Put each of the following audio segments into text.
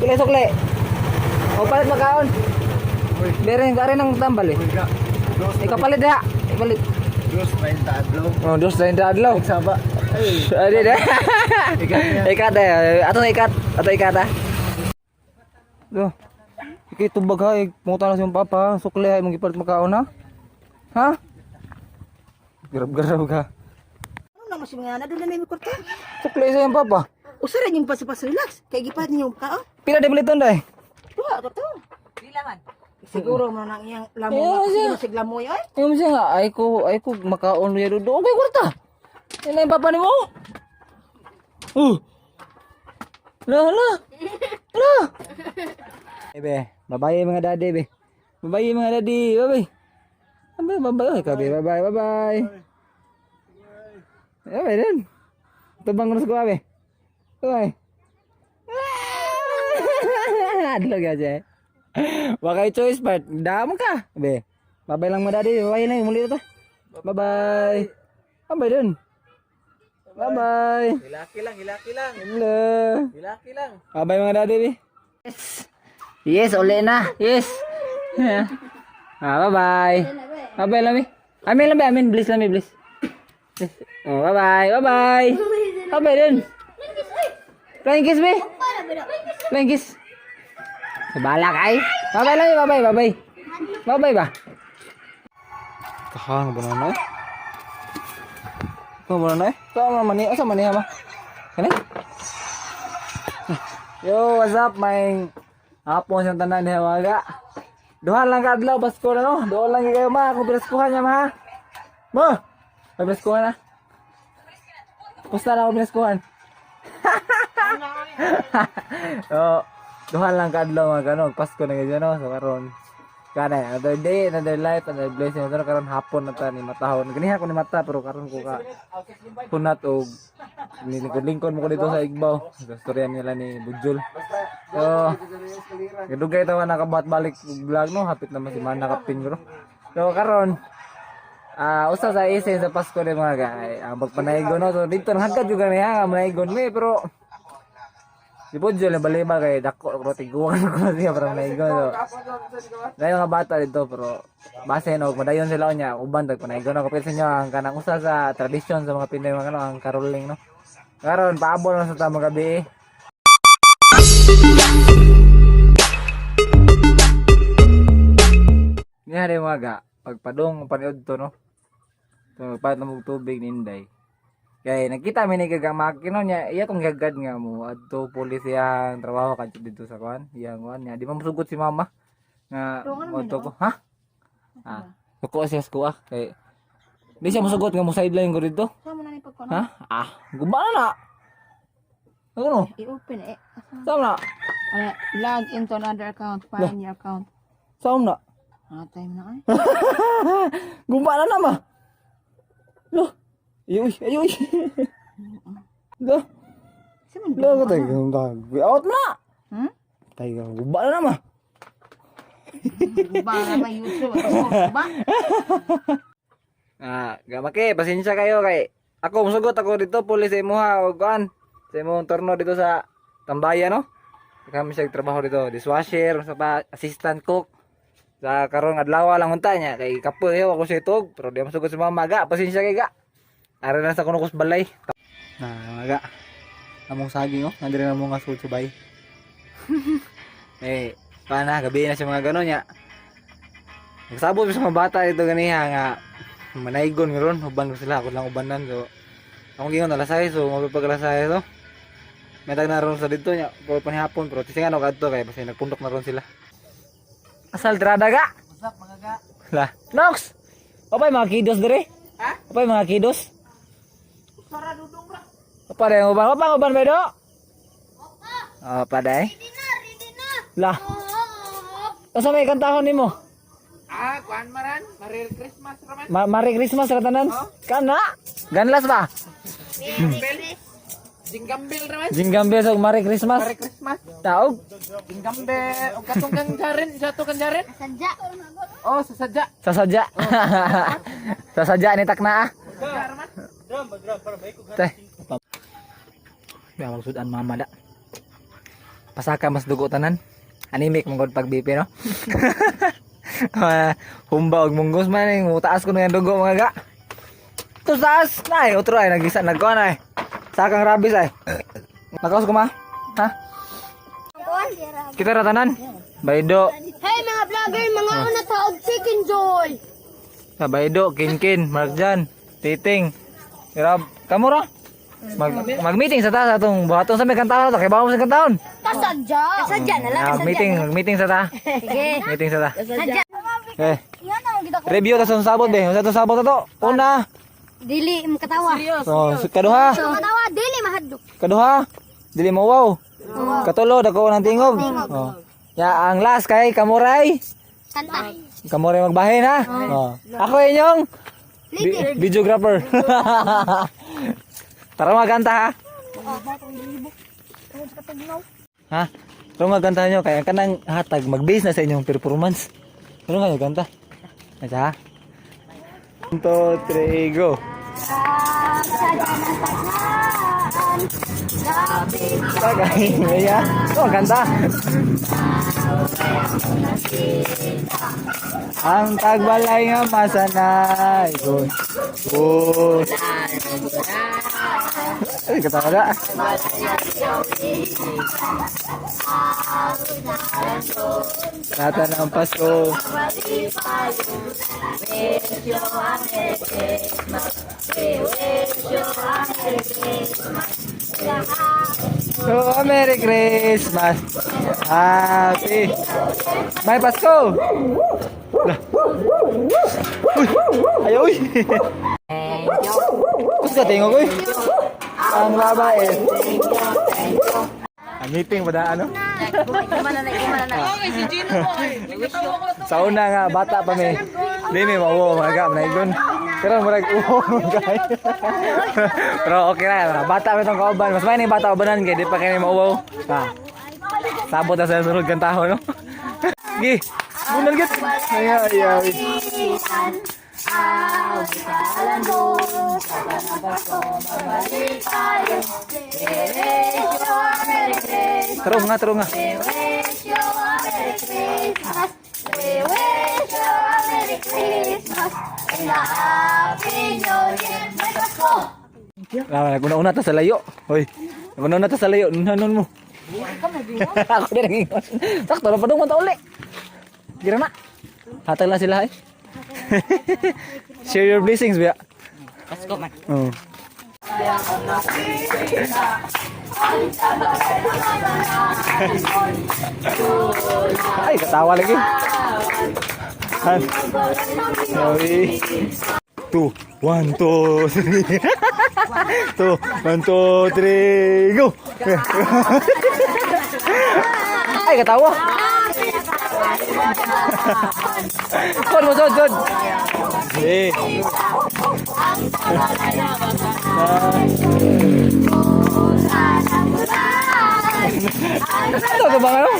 Sukli, sukli. O palit makaon. Bere, are nang tambal eh. Ikapalit diha. Ipalit. Dos 30 adlaw. Oh, dos 30 adlaw. Saba. Ay. Adi de. Ikat niya. Ikat eh. Ato na ikat. Ato ikat ah. Do. Ikay tubag ha, punta na si papa, sukli ha, imong gipalit makaon ha. Ha? Garab-garab ka. Ano naman si mga na doon na may kwarta? Sukli sa iyong papa. Usa ra yung pas relax. Kay gipat niyo ka oh. Pila di paliton day? Duha ka to. Pila man. Siguro mo nang iyang lamoy. Ayaw siya. Siguro sig lamoy oy. Ayaw siya nga, ay ko makaon niya dodo. Okay, kwarta. Yan na yung papa ni mo. Oh. La, la. La. Ebe, bye-bye mga daddy, be. Bye-bye mga daddy, bye-bye. Bye-bye, bye-bye. Oy, kabe, bye-bye, bye-bye. Bye-bye din. Tubang ko na sa kuha, be. Bye. Adlog aja. Wakay choice part. Damo ka. Be. Bye-bye lang mga daddy. Bye-bye lang. Muli na ta. Bye-bye. Bye-bye dun. Bye-bye. Hilaki lang, hilaki lang. Hello. Hilaki lang. Bye-bye mga daddy. Be. Yes. Yes, uli na. Yes. Yeah. Ah, bye-bye. Bye-bye lang, be. Amin lang, be. Amin. Bliss lang, be. Bliss. Bliss. Oh, bye-bye. Bye-bye. Bye-bye dun. Flying kiss, be. Flying kiss. Sabala kay. Bye-bye lang, be. Bye-bye. Bye-bye. Bye-bye ba? Kahang ba na eh? Kahang ba na eh? Saan man mani? Asa mani ha ba? Kani? Yo, what's up? May hapon siyang tanan niya mga. Duha lang ka adlaw Pasko na no. Duha lang kayo ma, kung pinaskuhan niya ma. Ha? Ma. May pinaskuhan na. Pusta na ako pinaskuhan. So, duha lang ka adlaw mga kano, Pasko na gyud no. So karon kana another day, another life, another blessing. Pero karon hapon na ta ni matahon. Ganiha ko ni mata pero karon ko ka kunat og nilingkod-lingkod mo ko dito sa Igbaw. Sa storya nila ni Budjol. So, gadugay tawa nakabat balik og vlog no, hapit naman si Mana Kapin bro. So karon usa sa isa sa Pasko ni mga guy, ang pagpanaygon no. So dito nangagad juga niya nga manaygon mi pero si Budjol na kay dako pero tiguan ko siya para manaygon. So, dahil mga bata dito pero base no madayon sila niya uban tag panaygon ako sa inyo ang kanang usa sa tradisyon sa mga Pinoy mga ano ang caroling no. Karon paabol na sa tamang gabi. Niya rin mga ga, pagpadong paniod to no. So magpalit na mong tubig ni Inday. Kay nakita mi ni gagamaki no niya, iya kong gagad nga mo adto pulis iyang trabaho kadto dito sa kuan, iyang kuan niya. Di man musugot si mama nga adto ko. Ha? Ah, kuko siya sa kuha kay di siya musugot nga mo sideline ko dito. Sa mo na ni pagkuno. Ha? Ah, guba na na. Ano no? I-open eh. Asa? Saan na? Ano, log into another account, find your account. Saan na? Ah, time na ay. Guba na na ma. Lo. Ayoy, ayoy. Lo. Sa man Lo, tayo out na. Tayo guba na na ma. Ba na may YouTube. Ano ba? Ah, gamake, pasensya kayo kay ako musugot ako dito pulis sa imuha og kuan. Sa imong turno dito sa Tambayan no. Kami siya trabaho dito, dishwasher, sa pa assistant cook. Sa karong adlaw lang unta niya kay kapoy ako sa itog, pero di masugot sa mama ga, pasensya kay ga. Ara na sa kuno kus balay. Na maga. Among saging oh, nandiri na mo nga sud subay. Eh, pana gabi na siya mga ganon niya. Nagsabot mi sa mga bata dito ganiha nga manaygon ron uban ko sila ako lang ubanan so akong gingon alas 6 so mapipag alas 6 so may tag na ron sa dito niya pero panihapon pero tisingan ako kadto kay basta nagpundok na ron sila asal trada ga. What's up mga ga? La Nox, apay mga kidos dire, Ha? apay mga kidos. Sara dudong ra. Apa dai uban apa uban bedo apa dai lah asa may kantahon nimo? Ah, kuan maran. Merry Christmas raman. Ma Merry Christmas ra tanan kana ganlas ba. Jinggambel raman. Jingle bells og Merry Christmas. Merry Christmas. Taog. Jinggambel. Og katong kang jaren, sa kang jaren. Sadya. Oh, sasadya. Sasadya. Sasadya ni takna ah. Sadya raman. Teh. Ya magsudan mama da. Pasaka mas dugo tanan. Anemic man gud pag BP, no? Humba og munggos man ning taas ko nga dugo, mga ga. To taas na ay otro ay nagisa nagkuan ay. Sakang rabis ay. Nakaus ko ma? Ha? Kita ra tanan. Baydo. Hey mga vlogger, mga una taog chicken joy. Sa Baydo, Kinkin, Mark Jan, Titing. Grab, kamo ra. Mag-meeting sa ta sa atong buhaton sa may kantahon ta kay bawo sa kantahon. Kasadya. Kasadya na lang. Ah, mag-meeting sa ta. Sige. Meeting sa ta. Sadya. Eh, Nga na kita ko. review ta sa sabot be. Unsa tong sabot to? Una. Dili makatawa. So, kaduha. Makatawa dili mahadlok. Kaduha. Dili mo wow. Katulo dako ng tingog. Oh. Ya, ang last kay Kamuray. Kanta. Kamuray magbahin ha. Oh. Ako inyong videographer. Tara magkanta ha. Ha? Tara magkanta nyo kaya kanang hatag mag-base na sa inyong performance. Tara nga kanta. Asa ha? 1, 2, 3, go. Tagay, ya. Oh, kanta. Ang tagbalay nga masanay ko. Oh. Ay, katawa na. Tata ng Pasko. So, Merry Christmas. Happy. May Pasko. Lah. Uy, ayaw uy. Kus ka tingog uy. Ang babae. Ang meeting pa na ano? Sa una nga bata pa mi. Di mi mawo mga gam naigon. Pero murag uwo kay. Pero okay ra, bata pa tong kauban. Mas may ni bata ubanan kay di pa kay mauwaw. Ah. Sabot na sa sunod kang tao, no? Gi. Bunan git. Ay ay ay. Tarong nga, tarong nga. We wish you a Merry Christmas. We wish you a Merry Christmas and a Happy New Year. May Pasko! Ah, naguna-una ta sa layo. Hoy. Naguna-una ta sa layo. Nunanon mo. Ako din ang ingon. Sakto na padung man ta uli. Gira na. Hatag lang sila eh. Share your blessings, biya. Pasko man. Oh. Ay, katawa lagi. Han. Sorry. Two, one, two, three. Two, one, two, three, go. Ay, katawa. Son mo, son, son. Eh. Ano ka ba ano?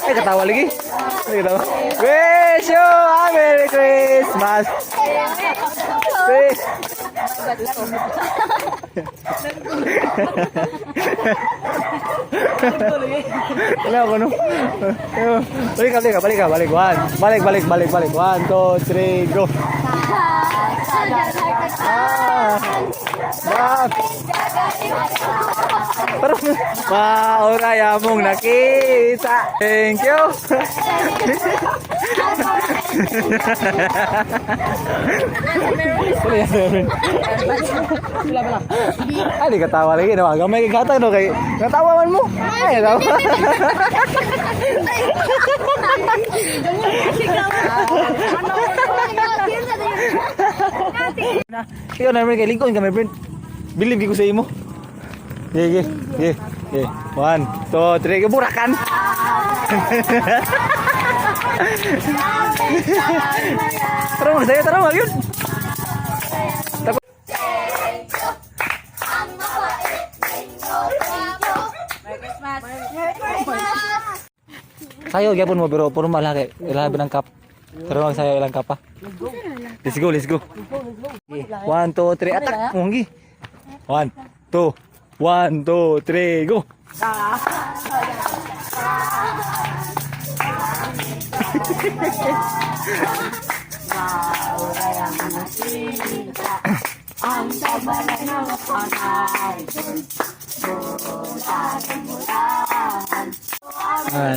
Ay, katawa lagi. Ay, katawa. Wish you a Merry Christmas. Wish. Wala ako, no? Balik ka, balik ka, balik ka, balik. One. Balik, balik, balik, balik. One, two, three, go. Ah. Bak. Pero, maoray among nakita. Thank you. Wala yan, meron. Ay, di katawa lagi. No, gamay kay katag no kay katawa man mo. Ay, katawa. Na, ikaw na kay lingkod ka, my friend. Believe ko sa imo. Ge, ge, ge, ge. One, two, three, burakan. Tara mag saya, tara mag yun. Sayo gyapon mo pero formal ha kay ilabi ng cup. Tara mag sayo ilang cup pa. Let's go, let's go. Okay. One, two, three, attack. Munggi. One, two, one, two, three, go! Ah,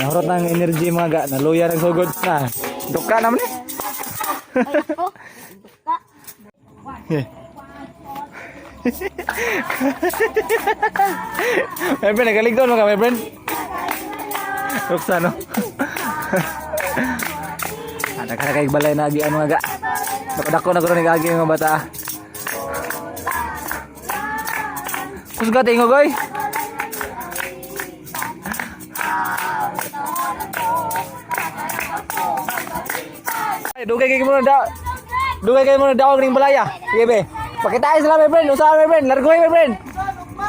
nahurot na ang energy, mga ga. Naluya ng sugod na. Duka naman eh. Eh. My friend, nagaligton mo ka, my friend. Ruksa, no? Ah, nagkakay balay na agian, mga ga. Dako na ko rin agi mga bata. Kusga tingo goy. Ay, dugay kay mo na daw. Dugay kay mo na daog ning balaya. Sige be. Pakitain sila, my friend. Usaha, my friend. Largoy, my friend.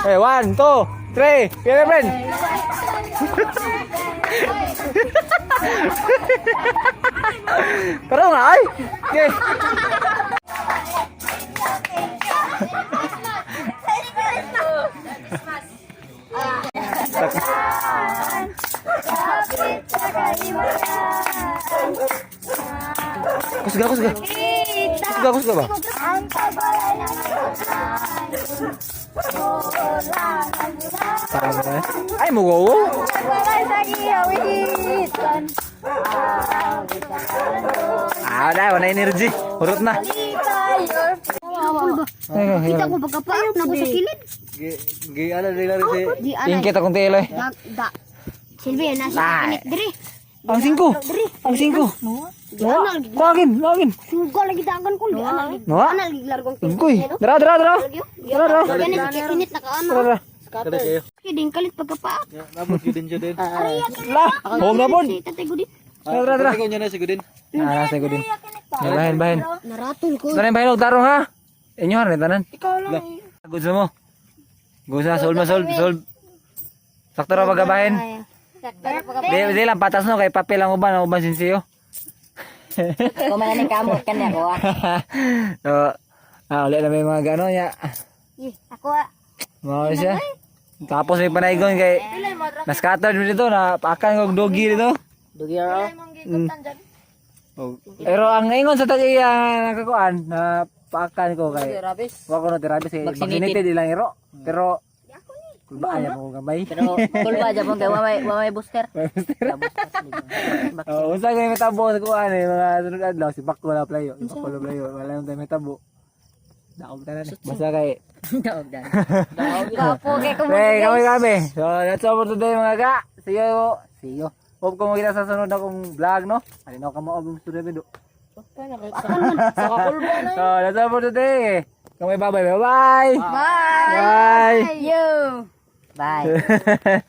Eh, one, two, three. Sige, my friend. Tara nga ay. Okay. Kusga, kusga. Kusga, kusga ba? Ang tabalay ng Tama na. Ay, mugo. Balay sa gihawitan. Ah, wala, wala energy. Hurot na. Kita ko pagkapaak na ko sa kilid. Gi, ala, di lari si. Di ana. Ingkit akong tiloy. Da. Silvia nasa Ay. kinit diri. Ang singko. Ang singko. Di ana. Kuagin, kuagin. Suga lagi tangan ko di ana. Nawa? Ana lagi largong Unggoy. Dara, dara, dara. Dara, dara. Gani sa kinit na kaana. Dara, dara. Kiding kalit pagkapaak. La, home na pod. Si Tatay Gudin. Dara, dara, dara. Ah, nasa ko din. Bahin, bahin. Naratol ko. Tanan bahin og tarong ha. Inyo ha, tanan. Ikaw lang. Gusto mo? Gusto, solve na solve, solve. Sakto ra pagabahin. Di, di lang patas no kay papel ang uban sinsiyo. Kumain ng kamot ka na ko. So, ah, ulit na may mga gano'n ya. Ye, ako ah. Mao siya. Tapos may panaygon kay na-scattered mo dito na pakan og doggy dito. Dugi ro. Oh. Pero ang ingon sa tag-iya nakakuan na pakan ko kay Rabis. wa ko na tirabis kay vaccinated ilang iro. Pero kulbaan ya ko gamay. Pero kulba japon kay wa may booster. Oh, unsa kay mitabo sa kuan eh mga sunod adlaw si Bakko na playo. Si Bakko na playo. Wala nang tayo mitabo. Daog tanan eh. Basta kay Daog dan. Kapo kay ko. Hey, kami kami. So, that's all for today, mga ka. See you. See you. Hope ko makita sa sunod akong vlog, no? Alin ako ka maobong studio video. So, that's all for today. Kami bye-bye. Bye-bye. Bye. Bye. Yo. Bye.